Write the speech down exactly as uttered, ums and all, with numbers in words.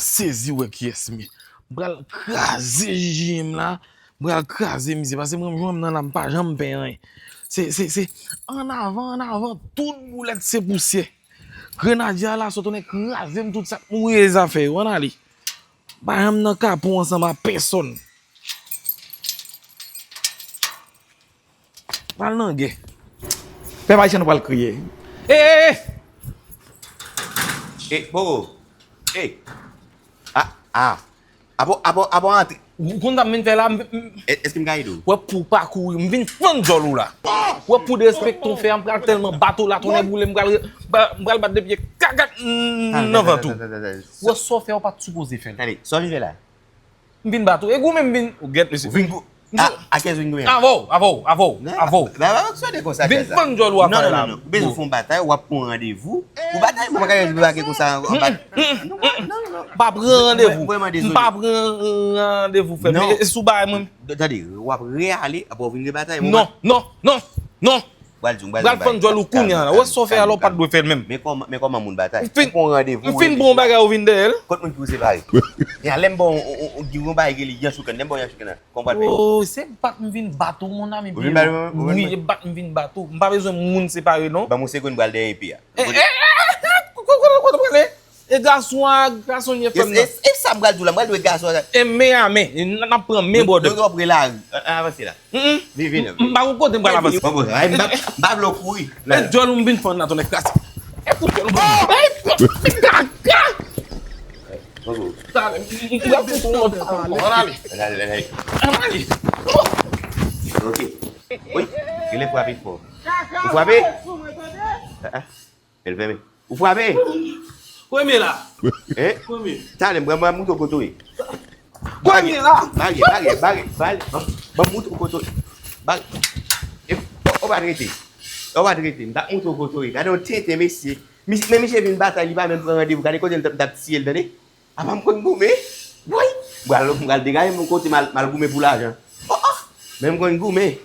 Sezi wè kiyès m ye. M pral kraze J J M la. M pral kraze misye. Paske mwen, jwenn m nan la, m pa janm pè anyen. Se, se, se, ann avan, ann avan, tout boulèt se pousyè. Grenadye a la sot, tonnè kraze m, tout sa k mouri e zafè yo. Ann ale. M pa janm nan kapon ansanm a pèsonn. Pral nan gè. Pèp ayisyen nou pral kriye. E, e, e! E, Bobo. E! A, a. Apo, apo, apo antre. Ou konn sa m vin fè la? M, m, E, èske m ka ede w? Wè pou w pa kouri, m vin fann djòl ou la. Wè pou derespekte w fè a, m pral tèlman bat ou la, tonnè boule, m pral, m pral bat de pye kakat, mm, nan vant ou. Wè sa w fè a, w pa t sipoze fè l. Tande, sa w vin fè la? M vin bat ou. E goumen m vin. Ou gèt, mesye. Ou vin gou-, a, a kiyès ou vin goumen? Avè w, avè w, avè w, avè w. Ba, ba, ba, fonksyone konsa, vin fann djòl ou a fè la. Non, non, non, non. Ou bezwen fè yon batay, w ap pran randevou. Ou batay, mwen pa ka debake konsa. Non, non, non. M pa pran randevou. M pa pran randevou, frè m. E si w bay mwen. Tande, w ap reyale, apre w vin rebatay. Non, non, non, non. Pral di w, pral di w. Pral fann djòl ou kounye a la. Wè sa w fè a la, w pa t dwe fè l menm. Men kòman, men kòman moun batay? Ou pran randevou. M fin pran yon bagay, ou vin dèyè l. Kot moun ki ou separe? Ya, lè m ba w, yon bagay ki rele yanchouken, lè m ba w yanchouken nan, kòman w pral fè? Oh, se bat m vin bat ou, mon ami. Ou vin bat mwen? Wi, e bat m vin bat ou. M pa bezwen moun separe, non. Ban m yon segonn, m pral dèyè epi a. E, e, e, e, kote, kote, kote w prale? E gason a, gason ye frè m nan. E sa m pral di w la, m pral di w e gason a. E men a men, n ap pran men, brother. Nou, nou, nou pre lari. Ann avanse la. Vini, vini. M pa gon kote m pral avanse. Bon, bon, m pa, m pa vle w kouri. E djòl ou m vin fann nan, tonnè kraze. E pou djòl ou m vin. Talè, m pral fout ou lòt. Ann ale. Ann ale. Ann ale. Ok. Wi, genlè frape fò. Ou frape? Ah, ah. Bèl fèmen. Ou frape? Premye la. Hein? Premye. Talè, m pral, m pral moutre w kote w ye. Premye la. Bare, bare, bare, bare. Ban m, ban m moutre w kote w ye. Bare. E, ou, ou pa t rete. Ou pa t rete. M t ap moutre w kote w ye. Gade yon tenten, mesye. Mis-, men misye vin batay, li pa menm pran randevou. Gade kote l t ap, t ap tiye l, tande. Apa m konn goumen? Woy! M pral, m pral degaje m yon kote, m al, m al goumen pou lajan. Oh, oh! Men m konn goumen.